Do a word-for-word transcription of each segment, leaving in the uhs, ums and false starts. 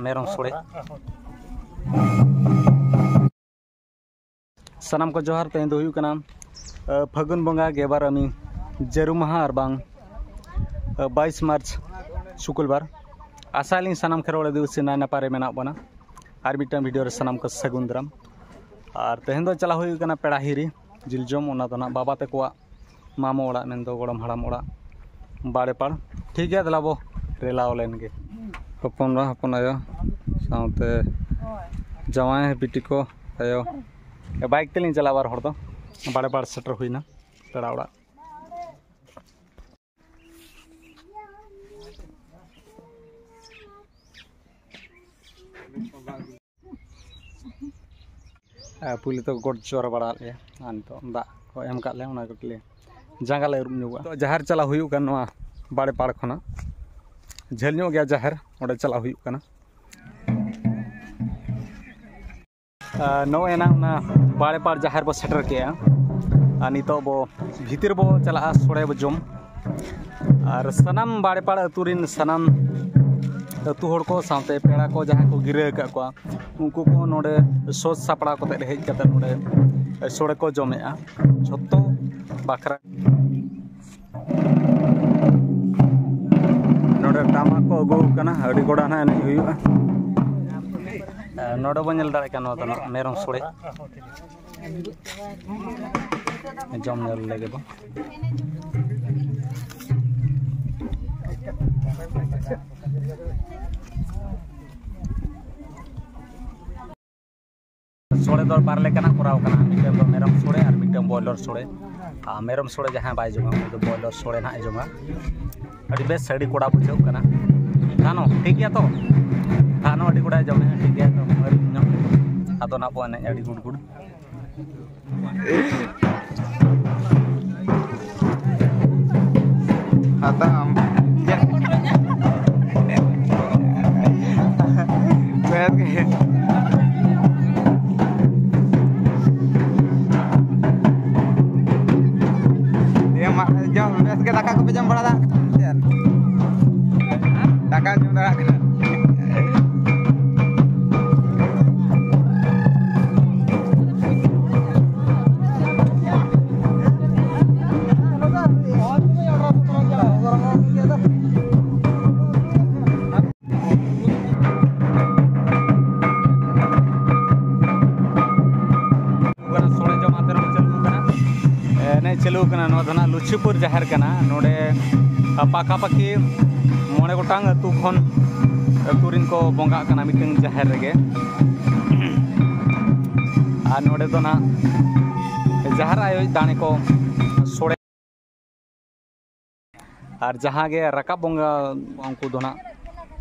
ᱢᱮᱨᱚᱢ ᱥᱳᱲᱮ᱾ ᱥᱟᱱᱟᱢ ᱠᱚ ᱡᱚᱦᱟᱨ᱾ ᱛᱮᱦᱮᱧ ᱫᱚ ᱦᱩᱭᱩᱜ ᱠᱟᱱᱟ, ᱟᱹ, ᱯᱷᱟᱹᱜᱩᱱ ᱵᱚᱸᱜᱟ ᱜᱮᱞᱵᱟᱨ ᱟᱹᱢᱤ, ᱡᱟᱹᱨᱩᱢ ᱢᱟᱦᱟ ᱟᱨ ᱵᱟᱝ, ᱟᱹ, ᱵᱟᱭᱤᱥ ᱢᱟᱨᱪ, ᱥᱩᱠᱩᱞᱵᱟᱨ᱾ ᱟᱥᱟᱭᱟᱞᱤᱧ ᱥᱟᱱᱟᱢ ᱠᱷᱮᱨᱣᱟᱲ ᱟᱹᱫᱤᱵᱟᱹᱥᱤ ᱱᱟᱭ ᱱᱟᱯᱟᱭ ᱨᱮ ᱢᱮᱱᱟᱜ ᱵᱚᱱᱟ᱾ ᱟᱨ ᱢᱤᱫᱴᱟᱝ ᱵᱷᱤᱰᱤᱭᱳ ᱨᱮ ᱥᱟᱱᱟᱢ ᱠᱚ ᱥᱟᱹᱜᱩᱱ ᱫᱟᱨᱟᱢ᱾ ᱟᱨ ᱛᱮᱦᱮᱧ ᱫᱚ ᱪᱟᱞᱟᱣ ᱦᱩᱭᱩᱜ ᱠᱟᱱᱟ ᱯᱮᱲᱟ ᱦᱤᱨᱤ, ᱡᱤᱞ ᱡᱚᱢ, ᱚᱱᱟ ᱫᱚ ᱱᱟᱜ ᱵᱟᱵᱟ ᱛᱟᱠᱚᱣᱟᱜ ᱢᱟᱢᱚ ᱚᱲᱟᱜ, ᱢᱮᱱᱫᱚ ᱜᱚᱲᱚᱢ ᱦᱟᱲᱟᱢ ᱚᱲᱟᱜ, ᱵᱟᱲᱮᱯᱟᱲ᱾ ᱴᱷᱤᱠ ᱜᱮᱭᱟ, ᱫᱮᱞᱟ ᱵᱚ ᱨᱮᱞᱟᱣ ᱞᱮᱱ ᱜᱮ᱾ ᱦᱚᱯᱚᱱ ᱵᱟ, ᱦᱚᱯᱚᱱ ᱟᱭᱳ ᱥᱟᱶᱛᱮ ᱡᱟᱶᱟᱭ ᱵᱤᱴᱤ ᱠᱚ, ᱟᱭᱳ, ᱵᱟᱭᱤᱠ ᱛᱮᱞᱤᱧ ᱪᱟᱞᱟᱜᱼᱟ, ᱵᱟᱨ ᱦᱚᱲ ᱫᱚ᱾ ᱵᱟᱲᱮᱯᱟᱲ ᱥᱮᱴᱮᱨ ᱦᱩᱭᱱᱟ ᱯᱮᱲᱟ ᱚᱲᱟᱜ᱾ ᱟᱨ ᱯᱩᱭᱞᱩ ᱛᱮᱠᱚ ᱜᱚᱰ ᱡᱚᱦᱟᱨ ᱵᱟᱲᱟ ᱟᱫ ᱞᱮᱭᱟ, ᱟᱨ ᱱᱤᱛᱚᱜ ᱫᱟᱜ ᱠᱚ ᱮᱢ ᱠᱟᱜ ᱞᱮᱭᱟ, ᱚᱱᱟ ᱠᱟᱹᱴᱤᱡ ᱞᱮ ᱡᱟᱸᱜᱟ ᱞᱮ ᱟᱹᱨᱩᱵ ᱧᱚᱜᱚᱜᱼᱟ᱾ ᱛᱚ, ᱡᱟᱦᱮᱨ ᱪᱟᱞᱟᱣ ᱦᱩᱭᱩᱜ ᱠᱟᱱᱟ ᱱᱚᱣᱟ ᱵᱟᱲᱮᱯᱟᱲ ᱠᱷᱚᱱᱟᱜ, ᱡᱷᱟᱹᱞ ᱧᱚᱜ ᱜᱮᱭᱟ ᱡᱟᱦᱮᱨ, ᱚᱸᱰᱮ ᱪᱟᱞᱟᱣ ᱦᱩᱭᱩᱜ ᱠᱟᱱᱟ᱾ ᱟᱨ ᱱᱚᱜᱼᱚᱭ ᱮᱱᱟᱝ ᱚᱱᱟ ᱵᱟᱲᱮᱯᱟᱲ ᱡᱟᱦᱮᱨ ᱵᱚ ᱥᱮᱴᱮᱨ ᱠᱮᱜᱼᱟ, ᱟᱨ ᱱᱤᱛᱚᱜ ᱵᱚ ᱵᱷᱤᱛᱤᱨ ᱵᱚ ᱪᱟᱞᱟᱜᱼᱟ ᱥᱳᱲᱮ ᱵᱚ ᱡᱚᱢ᱾ ᱟᱨ ᱥᱟᱱᱟᱢ ᱵᱟᱲᱮᱯᱟᱲ ᱟᱹᱛᱩ ᱨᱮᱱ ᱥᱟᱱᱟᱢ ᱟᱹᱛᱩ ᱦᱚᱲ ᱠᱚ ᱥᱟᱶᱛᱮ ᱯᱮᱲᱟ ᱠᱚ ᱡᱟᱦᱟᱸᱭ ᱠᱚ ᱜᱤᱨᱟᱹ ᱟᱠᱟᱫ ᱠᱚᱣᱟ, ᱩᱱᱠᱩ ᱠᱚ ᱱᱚᱰᱮ ᱥᱟᱹᱛ ᱥᱟᱯᱲᱟᱣ ᱠᱟᱛᱮ ᱦᱮᱡ ᱠᱟᱛᱮ ᱱᱚᱰᱮ ᱥᱳᱲᱮ ᱠᱚ ᱡᱚᱢᱮᱜᱼᱟ᱾ ᱡᱷᱚᱛᱚ ᱵᱟᱠᱷᱨᱟ ᱱᱚᱰᱮ ᱴᱟᱢᱟᱠ ᱠᱚ ᱟᱹᱜᱩ ᱠᱟᱱᱟ, ᱟᱹᱰᱤ ᱜᱚᱰᱟ ᱱᱟᱜ ᱮᱱᱮᱡ ᱦᱩᱭᱩᱜᱼᱟ᱾ ᱱᱚᱰᱮ ᱵᱚᱱ ᱧᱮᱞ ᱫᱟᱲᱮᱭᱟᱜ ᱠᱟᱱᱟ, ᱱᱚᱣᱟ ᱫᱚ ᱱᱟᱜ ᱢᱮᱨᱚᱢ ᱥᱳᱲᱮ ᱡᱚᱢ ᱧᱮᱞ ᱞᱮᱜᱮ ᱵᱚ᱾ ᱥᱳᱲᱮ ᱫᱚ ᱵᱟᱨ ᱞᱮᱠᱟᱱᱟᱜ ᱠᱚᱨᱟᱣ ᱠᱟᱱᱟ, ᱢᱤᱫᱴᱟᱝ ᱫᱚ ᱢᱮᱨᱚᱢ ᱥᱳᱲᱮ ᱟᱨ ᱢᱤᱫᱴᱟᱝ ᱵᱚᱭᱞᱚᱨ ᱥᱳᱲᱮ᱾ ᱟᱨ ᱢᱮᱨᱚᱢ ᱥᱳᱲᱮ ᱡᱟᱦᱟᱸᱭ ᱵᱟᱭ ᱡᱚᱢᱟ, ᱩᱱᱤ ᱫᱚ ᱵᱚᱭᱞᱚᱨ ᱥᱳᱲᱮ ᱱᱟᱦᱟᱜ ᱮ ᱡᱚᱢᱟ᱾ ᱟᱹᱰᱤ ᱵᱮᱥ, ᱟᱹᱰᱤ ᱠᱚᱲᱟ ᱵᱩᱡᱷᱟᱹᱜ ᱠᱟᱱᱟ᱾ ᱫᱷᱟᱱᱚ, ᱴᱷᱤᱠ ᱜᱮᱭᱟ ᱛᱚ? ᱫᱷᱟᱱᱚ ᱟᱹᱰᱤ ᱠᱚᱲᱟᱭ ᱡᱚᱢᱮᱜᱼᱟ, ᱴᱷᱤᱠ ᱜᱮᱭᱟ ᱛᱚ? ᱢᱟᱹᱨᱤᱪ ᱧᱚᱜ᱾ ᱟᱫᱚ ᱱᱟᱜ ᱵᱚ ᱮᱱᱮᱡ ᱟᱹᱰᱤ ᱜᱩᱰ ᱜᱩᱰ᱾ ᱦᱟᱛᱟᱣᱟᱢ᱾ ᱵᱮᱥ ᱜᱮ᱾ ᱫᱤᱭᱮ ᱢᱟ, ᱡᱚᱢ, ᱵᱮᱥ ᱜᱮ ᱫᱟᱠᱟ ᱠᱚᱯᱮ ᱡᱚᱢ ᱵᱟᱲᱟ ᱫᱟ? ᱫᱟᱠᱟ ᱡᱚᱢ ᱫᱟᱲᱮᱭᱟᱜ ᱠᱟᱱᱟ? ᱥᱳᱲᱮ ᱡᱚᱢ ᱟᱛᱮ ᱱᱚᱰᱮ ᱪᱟᱹᱞᱩ ᱠᱟᱱᱟ᱾ ᱮᱱᱮᱡ ᱪᱟᱹᱞᱩ ᱠᱟᱱᱟ᱾ ᱱᱚᱣᱟ ᱫᱚ ᱱᱟᱜ ᱞᱩᱪᱷᱤᱯᱩᱨ ᱡᱟᱦᱮᱨ ᱠᱟᱱᱟ᱾ ᱱᱚᱰᱮ ᱯᱟᱠᱟᱯᱟᱠᱤ ᱢᱚᱬᱮ ᱜᱚᱴᱟᱝ ᱟᱹᱛᱩ ᱠᱷᱚᱱ, ᱟᱹᱛᱩ ᱨᱮᱱ ᱠᱚ ᱵᱚᱸᱜᱟᱜ ᱠᱟᱱᱟ ᱢᱤᱫᱴᱟᱝ ᱡᱟᱦᱮᱨ ᱨᱮᱜᱮ᱾ ᱟᱨ ᱱᱚᱰᱮ ᱫᱚ ᱱᱟᱜ ᱡᱟᱦᱮᱨ ᱟᱭᱳᱭ ᱫᱟᱲᱮ ᱠᱚ ᱥᱳᱲᱮ ᱟᱨ ᱡᱟᱦᱟᱸ ᱜᱮ ᱨᱟᱠᱟᱵ ᱵᱚᱸᱜᱟ, ᱩᱱᱠᱩ ᱫᱚ ᱱᱟᱜ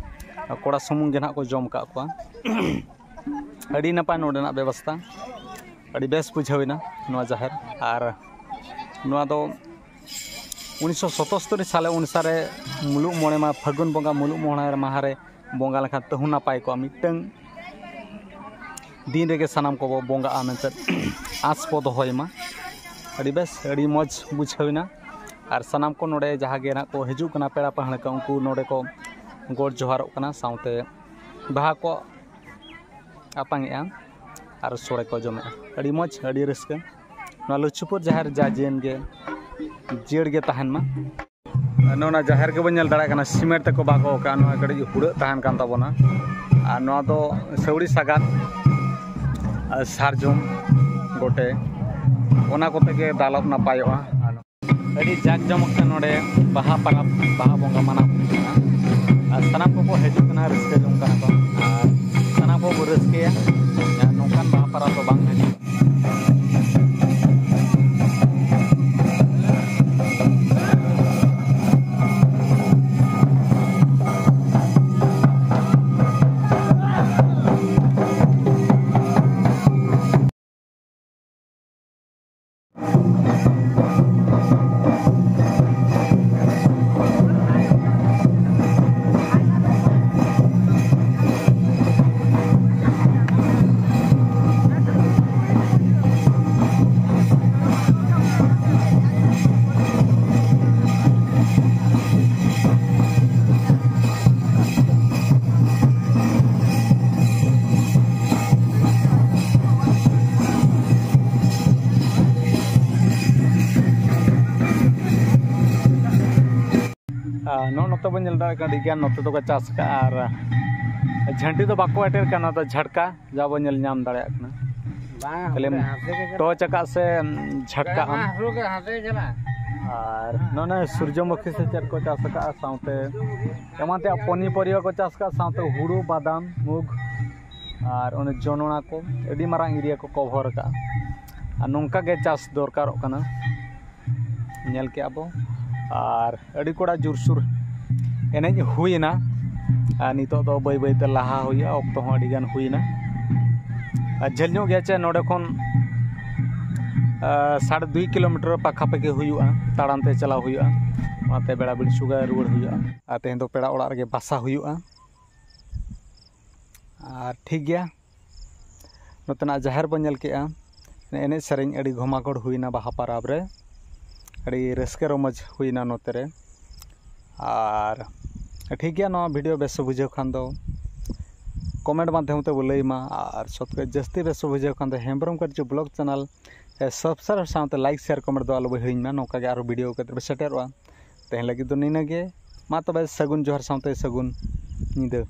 ᱠᱚᱲᱟ ᱥᱩᱢᱩᱝ ᱜᱮ ᱱᱟᱜ ᱠᱚ ᱡᱚᱢ ᱠᱟᱜ ᱠᱚᱣᱟ᱾ ᱟᱹᱰᱤ ᱱᱟᱯᱟᱭ ᱱᱚᱰᱮᱱᱟᱜ ᱵᱮᱵᱚᱥᱛᱷᱟ, ᱟᱹᱰᱤ ᱵᱮᱥ ᱵᱩᱡᱷᱟᱹᱣ ᱮᱱᱟ ᱱᱚᱣᱟ ᱡᱟᱦᱮᱨ᱾ ᱟᱨ ᱱᱚᱣᱟ ᱫᱚ ᱩᱱᱤᱥᱥᱚ ᱥᱚᱛᱚᱥᱛᱚᱨᱤ ᱥᱟᱞᱮ ᱚᱱᱩᱥᱟᱨᱮ ᱢᱩᱞᱩᱜ ᱢᱚᱬᱮ ᱢᱟᱦᱟ, ᱯᱷᱟᱹᱜᱩᱱ ᱵᱚᱸᱜᱟ ᱢᱩᱞᱩᱜ ᱢᱚᱬᱮ ᱢᱟᱦᱟ ᱨᱮ ᱵᱚᱸᱜᱟ ᱞᱮᱠᱷᱟᱱ ᱛᱟᱹᱦᱩ ᱱᱟᱯᱟᱭ ᱠᱚᱜᱼᱟ, ᱢᱤᱫᱴᱟᱝ ᱫᱤᱱ ᱨᱮᱜᱮ ᱥᱟᱱᱟᱢ ᱠᱚᱵᱚ ᱵᱚᱸᱜᱟᱜᱼᱟ ᱢᱮᱱᱛᱮ ᱟᱸᱥ ᱵᱚ ᱫᱚᱦᱚᱭ ᱢᱟ᱾ ᱟᱹᱰᱤ ᱵᱮᱥ, ᱟᱹᱰᱤ ᱢᱚᱡᱽ ᱵᱩᱡᱷᱟᱹᱣ ᱮᱱᱟ᱾ ᱟᱨ ᱥᱟᱱᱟᱢ ᱠᱚ ᱱᱚᱰᱮ ᱡᱟᱦᱟᱸ ᱜᱮ ᱱᱟᱜ ᱠᱚ ᱦᱤᱡᱩᱜ ᱠᱟᱱᱟ, ᱯᱮᱲᱟ ᱯᱟᱹᱦᱬᱟᱹ ᱠᱚ, ᱩᱱᱠᱩ ᱱᱚᱰᱮ ᱠᱚ ᱜᱚᱰ ᱡᱚᱦᱟᱨᱚᱜ ᱠᱟᱱᱟ, ᱥᱟᱶᱛᱮ ᱵᱟᱦᱟ ᱠᱚ ᱟᱛᱟᱝ ᱮᱜᱼᱟ ᱟᱨ ᱥᱳᱲᱮ ᱠᱚ ᱡᱚᱢᱮᱜᱼᱟ᱾ ᱟᱹᱰᱤ ᱢᱚᱡᱽ, ᱟᱹᱰᱤ ᱨᱟᱹᱥᱠᱟᱹ᱾ ᱱᱚᱣᱟ ᱞᱩᱪᱷᱩᱯᱩᱨ ᱡᱟᱦᱮᱨ ᱡᱟ ᱡᱤᱭᱚᱱ ᱜᱮ, ᱡᱤᱭᱟᱹᱲ ᱜᱮ ᱛᱟᱦᱮᱱ ᱢᱟ᱾ ᱱᱚᱣᱟ ᱡᱟᱦᱮᱨ ᱜᱮᱵᱚᱱ ᱧᱮᱞ ᱫᱟᱲᱮᱭᱟᱜ ᱠᱟᱱᱟ, ᱥᱤᱢᱮᱱᱴ ᱛᱮᱠᱚ ᱵᱟᱜᱚ ᱟᱠᱟᱫᱼᱟ᱾ ᱱᱚᱣᱟ ᱠᱟᱹᱴᱤᱡ ᱦᱩᱲᱟᱹᱜ ᱛᱟᱦᱮᱱ ᱠᱟᱱ ᱛᱟᱵᱚᱱᱟ᱾ ᱟᱨ ᱱᱚᱣᱟ ᱫᱚ ᱥᱟᱹᱣᱲᱤ ᱥᱟᱜᱟᱫ ᱟᱨ ᱥᱟᱨᱡᱚᱢ ᱜᱚᱴᱮ, ᱚᱱᱟ ᱠᱚᱛᱮ ᱜᱮ ᱫᱟᱞᱚᱵ ᱱᱟᱯᱟᱭᱚᱜᱼᱟ᱾ ᱟᱹᱰᱤ ᱡᱟᱠ ᱡᱚᱢᱚᱠ ᱛᱮ ᱱᱚᱰᱮ ᱵᱟᱦᱟ ᱯᱟᱨᱟᱵᱽ, ᱵᱟᱦᱟ ᱵᱚᱸᱜᱟ ᱢᱟᱱᱟᱣ ᱦᱩᱭᱩᱜ ᱠᱟᱱᱟ᱾ ᱟᱨ ᱥᱟᱱᱟᱢ ᱠᱚᱠᱚ ᱦᱤᱡᱩᱜ ᱠᱟᱱᱟ, ᱨᱟᱹᱥᱠᱟᱹ ᱡᱚᱝ ᱠᱟᱱᱟ ᱠᱚ᱾ ᱟᱨ ᱥᱟᱱᱟᱢ ᱠᱚᱠᱚ ᱨᱟᱹᱥᱠᱟᱹᱭᱟ᱾ ᱟᱨ ᱱᱚᱝᱠᱟᱱ ᱵᱟᱦᱟ ᱯᱟᱨᱟᱵᱽ ᱫᱚ ᱵᱟᱝ ᱦᱤᱡᱩᱜᱼᱟ᱾ ᱱᱚᱜᱼᱚ ᱱᱚᱛᱮ ᱵᱚᱱ ᱧᱮᱞ ᱫᱟᱲᱮᱭᱟᱜ ᱠᱟᱱᱟ, ᱟᱹᱰᱤ ᱜᱟᱱ ᱱᱚᱛᱮ ᱫᱚᱠᱚ ᱪᱟᱥ ᱟᱠᱟᱫᱼᱟ᱾ ᱟᱨ ᱡᱷᱟᱹᱱᱴᱤ ᱫᱚ ᱵᱟᱠᱚ ᱮᱴᱮᱫ ᱠᱟᱱᱟ, ᱱᱚᱣᱟ ᱫᱚ ᱡᱷᱟᱴᱠᱟ ᱡᱟ ᱵᱚᱱ ᱧᱮᱞ ᱧᱟᱢ ᱫᱟᱲᱮᱭᱟᱜ ᱠᱟᱱᱟ᱾ ᱵᱟᱝ, ᱠᱷᱟᱹᱞᱤ ᱦᱟᱱᱛᱮ ᱜᱮ ᱪᱟᱞᱟᱜ᱾ ᱴᱚᱪ ᱟᱠᱟᱫ ᱥᱮ ᱡᱷᱟᱴᱠᱟ ᱵᱟᱝ, ᱟᱢ᱾ ᱦᱩᱲᱩ ᱜᱮ ᱦᱟᱱᱛᱮ ᱜᱮ ᱪᱟᱞᱟᱜ᱾ ᱟᱨ ᱱᱚᱜᱼᱚᱭ ᱥᱩᱨᱡᱚᱢᱩᱠᱷᱤ ᱥᱮ ᱪᱮᱫ ᱠᱚ ᱪᱟᱥ ᱟᱠᱟᱫᱼᱟ, ᱥᱟᱶᱛᱮ ᱮᱢᱟᱱ ᱛᱮᱭᱟᱜ ᱯᱚᱱᱤᱯᱚᱨᱤᱭᱟ ᱠᱚ ᱪᱟᱥ ᱟᱠᱟᱫᱼᱟ, ᱥᱟᱶᱛᱮ ᱦᱩᱲᱩ, ᱵᱟᱫᱟᱢ, ᱢᱩᱜᱽ, ᱟᱨ ᱚᱱᱮ ᱡᱚᱱᱚᱲᱟ ᱠᱚ, ᱟᱹᱰᱤ ᱢᱟᱨᱟᱝ ᱮᱨᱤᱭᱟ ᱠᱚ ᱠᱚᱵᱷᱚᱨ ᱟᱠᱟᱫᱼᱟ᱾ ᱟᱨ ᱱᱚᱝᱠᱟ ᱜᱮ ᱪᱟᱥ ᱫᱚᱨᱠᱟᱨᱚᱜ ᱠᱟᱱᱟ, ᱧᱮᱞ ᱠᱮᱜᱼᱟ ᱵᱚ᱾ ᱟᱨ ᱟᱹᱰᱤ ᱠᱚᱲᱟ ᱡᱳᱨᱥᱳᱨ ᱮᱱᱮᱡ ᱦᱩᱭᱮᱱᱟ᱾ ᱟᱨ ᱱᱤᱛᱚᱜ ᱫᱚ ᱵᱟᱹᱭ ᱵᱟᱹᱭᱛᱮ ᱞᱟᱦᱟ ᱦᱩᱭᱩᱜᱼᱟ, ᱚᱠᱛᱚ ᱦᱚᱸ ᱟᱹᱰᱤ ᱜᱟᱱ ᱦᱩᱭᱮᱱᱟ᱾ ᱟᱨ ᱡᱷᱟᱹᱞ ᱧᱚᱜ ᱜᱮᱭᱟ ᱪᱮ ᱱᱚᱰᱮ ᱠᱷᱚᱱ, ᱟᱨ ᱥᱟᱲᱮ ᱫᱩᱭ ᱠᱤᱞᱳᱢᱤᱴᱟᱨ ᱯᱟᱠᱷᱟᱯᱟᱠᱤ ᱦᱩᱭᱩᱜᱼᱟ, ᱛᱟᱲᱟᱢ ᱛᱮ ᱪᱟᱞᱟᱣ ᱦᱩᱭᱩᱜᱼᱟ᱾ ᱚᱱᱟᱛᱮ ᱵᱮᱲᱟ ᱵᱤᱲᱤ ᱥᱩᱜᱟ ᱨᱩᱣᱟᱹᱲ ᱦᱩᱭᱩᱜᱼᱟ᱾ ᱟᱨ ᱛᱮᱦᱮᱧ ᱫᱚ ᱯᱮᱲᱟ ᱚᱲᱟᱜ ᱨᱮᱜᱮ ᱵᱟᱥᱟ ᱦᱩᱭᱩᱜᱼᱟ᱾ ᱟᱨ ᱴᱷᱤᱠ ᱜᱮᱭᱟ, ᱱᱚᱛᱮᱱᱟᱜ ᱡᱟᱦᱮᱨ ᱵᱚᱱ ᱧᱮᱞ ᱠᱮᱜᱼᱟ, ᱮᱱᱮᱡ ᱥᱮᱨᱮᱧ ᱟᱹᱰᱤ ᱜᱷᱚᱢᱟᱜᱷᱚᱲ ᱦᱩᱭᱱᱟ ᱵᱟᱦᱟ ᱯᱚᱨᱚᱵᱽ ᱨᱮ, ᱟᱹᱰᱤ ᱨᱟᱹᱥᱠᱟᱹ ᱨᱚᱢᱚᱡᱽ ᱦᱩᱭᱱᱟ ᱱᱚᱛᱮ ᱨᱮ᱾ ᱟᱨ ᱴᱷᱤᱠ ᱜᱮᱭᱟ, ᱱᱚᱣᱟ ᱵᱷᱤᱰᱤᱭᱳ ᱵᱮᱥ ᱵᱩᱡᱷᱟᱹᱣ ᱠᱷᱟᱱ ᱫᱚ ᱠᱚᱢᱮᱱᱴ ᱢᱟᱫᱽᱫᱷᱚᱢ ᱛᱮ ᱵᱚ ᱞᱟᱹᱭ ᱢᱟ, ᱟᱨ ᱥᱚᱛ ᱠᱚ ᱡᱟᱹᱥᱛᱤ ᱵᱮᱥ ᱵᱩᱡᱷᱟᱹᱣ ᱠᱷᱟᱱ ᱫᱚ ᱦᱮᱢᱵᱨᱚᱢ ᱠᱟᱹᱨᱡᱩ ᱵᱞᱚᱜ ᱪᱮᱱᱮᱞ ᱥᱟᱵᱥᱠᱨᱟᱭᱤᱵᱽ ᱥᱟᱶᱛᱮ ᱞᱟᱭᱤᱠ, ᱥᱮᱭᱟᱨ, ᱠᱚᱢᱮᱱᱴ ᱫᱚ ᱟᱞᱚ ᱵᱚ ᱦᱤᱲᱤᱧ ᱢᱟ᱾ ᱱᱚᱝᱠᱟ ᱜᱮ ᱟᱨᱦᱚᱸ ᱵᱷᱤᱰᱤᱭᱳ ᱠᱟᱛᱮ ᱵᱚ ᱥᱮᱴᱮᱨᱚᱜᱼᱟ᱾ ᱛᱮᱦᱮᱧ ᱞᱟᱹᱜᱤᱫ ᱫᱚ ᱱᱤᱱᱟᱹᱜ ᱜᱮ᱾ ᱢᱟ ᱛᱚᱵᱮ ᱥᱟᱹᱜᱩᱱ ᱡᱚᱦᱟᱨ ᱥᱟᱶᱛᱮ ᱥᱟᱹᱜᱩᱱ ᱧᱤᱫᱟᱹ᱾